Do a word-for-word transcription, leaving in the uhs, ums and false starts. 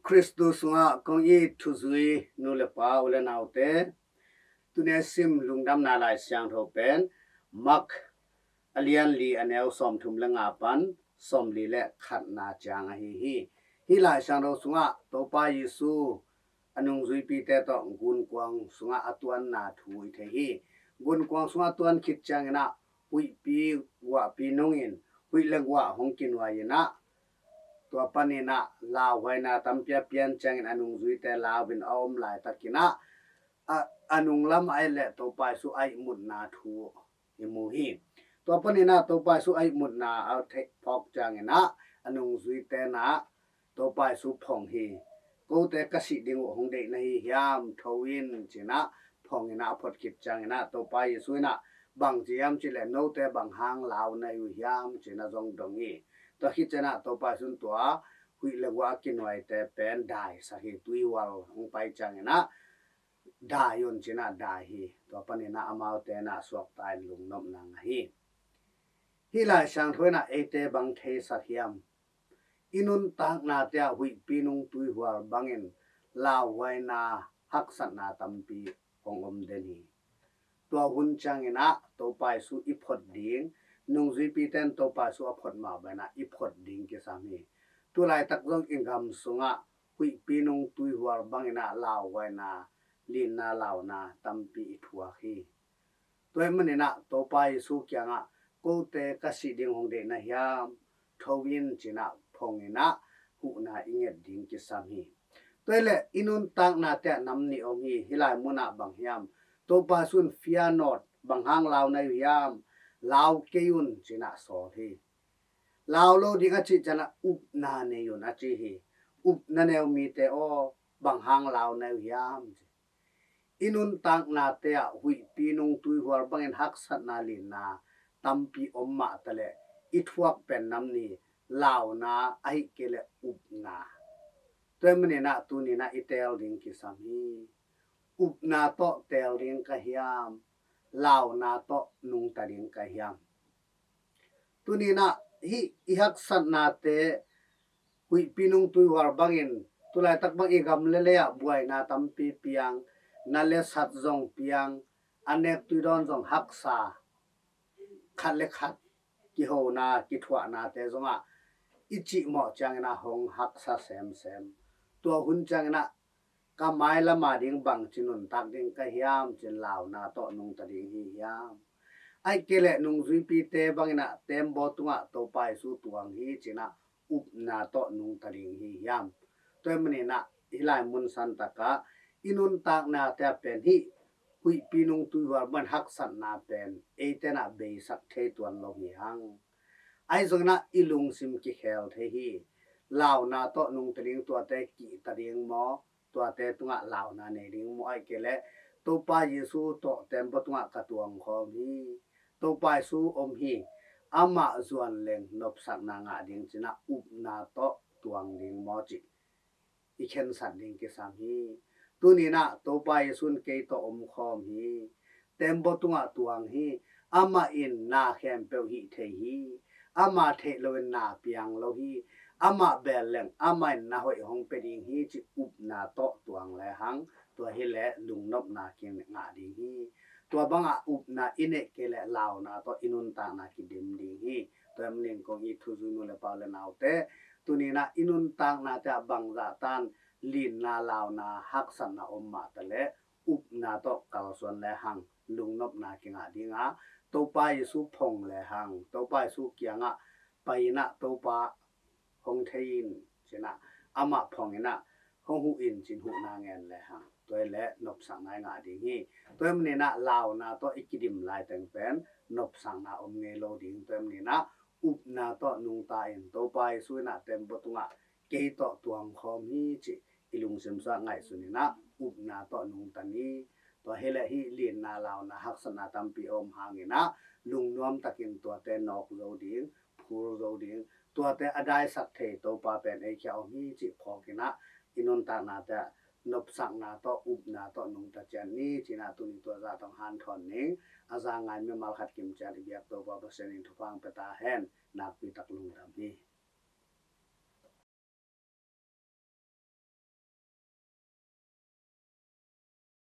Khristu sungah kong it thuzui nu le pa, u le naute, tuni a sim lungdamna Lai Siangtho pen Mark a lian li, a neu sawmthum le nga pan sawmli le khatna ciang ahi hi. Hih Lai Siangtho sungah Topa Jesu a nungzuipite tawh gunkuang sungah a tuanna thu i thei hi. Gunkuang sungah a tuan khit ciangin ah huihpi guahpi nungin huih le guah hong kinuai in ah, tua panin ah lauhuaina tampi a pian ciangin a nungzuite lau in a om laitakin ah, a, a nunglam ah et leh Topa Jesu a ihmutna thu i mu hi. Tua panin ah Topa Jesu a ihmutna a theih phawk ciangin ah a nungzuite in ah Topa Jesu phong hi. Kote ka sih ding uh hong deih na hi hiam, tho in, ci-in ah phong in ah a phot khit ciangin ah Topa Jesu in ah bang ci hiam cih leh, note bang hang lau na hi uh hiam, ci-in ah zong dong hi. Tua khit ciangin ah Topa Jesu in tua huih le guah a kinuaite pen daisak hi. Tuihual hong pai ciangin ah dai un, ci-in ah dai hi. Tua panin ah amaute in ah suakta in lungnopna ngah hi. Hih Lai Siangtho in ah eite bang theisak hiam? I nuntaknate ah huihpi nung tuihual bangin lauhuaina, haksatna tampi hong om den hi. Tua hun ciangin ah Topa Jesu i phot ding, nungzuipite in Topa Jesu a phot mah bangin ah i phot ding kisam hi. Tu laitak zong i gam sungah huihpi nung tuihual bangin ah lauhuaina, linna launa tampi i thuak hi. Tua ahih manin ah Topa Jesu kiangah, kote ka sih ding hong deih na hiam, tho in, ci-in ah phong in ah huhna i nget ding kisam hi. Tua hi leh i nuntaknate ah nam nih om hi. Hih lai munah bang hiam? Topa Jesu in, fia nawt, bang hang lau na hi uh hiam, lau kei un, ci-in ah sawl hi. Lau lo ding a cih ciangin ah upna nei un a ci hi. Upna neu mite aw, bang hang lau na hi uh hiam, ci. I nuntaknate ah huihpi nung tuihual bangin haksatna, linna tampi om mah taleh i thuak pen nam nih, launa ahih kei leh upna. Tua ahih manin ah tuni in ah i teel ding kisam hi. Upna tawh teel ding ka hiam, launa tawh nungta ding ka hiam? Tuni in ah hih i haksatnate huihpi nung tuihual bangin tu laitak bang i gam le lei ah buaina tampi piang, na le sat zong piang, a nek tui dawn zong haksa, khat le khat kihona, kithuahnate zongah i cihmawh ciangin ah hong haksa semsem. Tua hun ciangin ah ka mailam a ding bangci nuntak ding ka hiam, ci-in launa tawh nungta ding hi hiam? Ahih kei leh nungzuipite bangin ah tembaw tungah Topa Jesu tuang hi, ci-in ah upna tawh nungta ding hi hiam? Tua ahih manin ah hih lai mun santak ah i nuntaknate ah pen hih huihpi nung tuihual bangin haksatna pen eite in ah beisak thei tuan lo hi hang. Ahi zongin ah i lungsim kikhel thei hi. Launa tawh nungta ding, tuate kihta ding maw, tuate tungah launa nei ding maw, ahih kei leh Topa Jesu tawh tembaw tungah ka tuang khawm hi, Topa Jesu om hi, amah zuan leng nopsakna ngah ding, ci-in ah upna tawh tuang ding maw, cih i khensat ding kisam hi. Tuni in ah Topa Jesu in kei tawh om khawm hi. Tembaw tungah tuang hi. Amah in na khempeuh hih thei hi. Amah theih loin na piang lo hi. Amah bel leng amah in na hoih hong pia ding hi, cih upna tawh tuang le hang, tua hi leh lungnopna kingah ding hi. Tua bangah upna i neih kei leh launa tawh i nuntakna kidim ding hi. Tua ahih manin kong it thuzui nu le pa, u le naute, tuni in ah i nuntaknate ah bangzah tan linna, launa, haksatna om mah taleh upna tawh kalsuan le hang lungnopna kingah ding a, Topa Jesu phong le hang, Topa Jesu kiangah pai in ah, Topa, hong thei in, ci-in ah, amah phong in ah, hong huh in, ci-in huhna ngen le hang, tua hi leh nopsakna i ngah ding hi. Tua ahih manin ah launa tawh i kidim laiteng pen nopsakna om ngei lo ding. Tua ahih manin ah upna tawh nungta in, Topa Jesu in ah tembaw tungah kei tawh tuang khawm hi, cih i lungsim sungah ngaihsun in ah upna tawh nungta ni. Tua hi leh hih linna, launa, haksatna tampi a om hangin ah lungnuam takin tuate nawk zo ding, phul zo ding, tuate a daisak thei Topa pen ei kiangah om hi, cih phawk in ah i nuntaknate ah nopsakna tawh, upna tawh nungta ciat ni, ci-in ah tuni tua zah tawh hong hanthawn ning. A za ngai mimal khat kim ciat i biak Topa Pasian in thupha hong pia ta hen. Nakpi tak lungdam hi.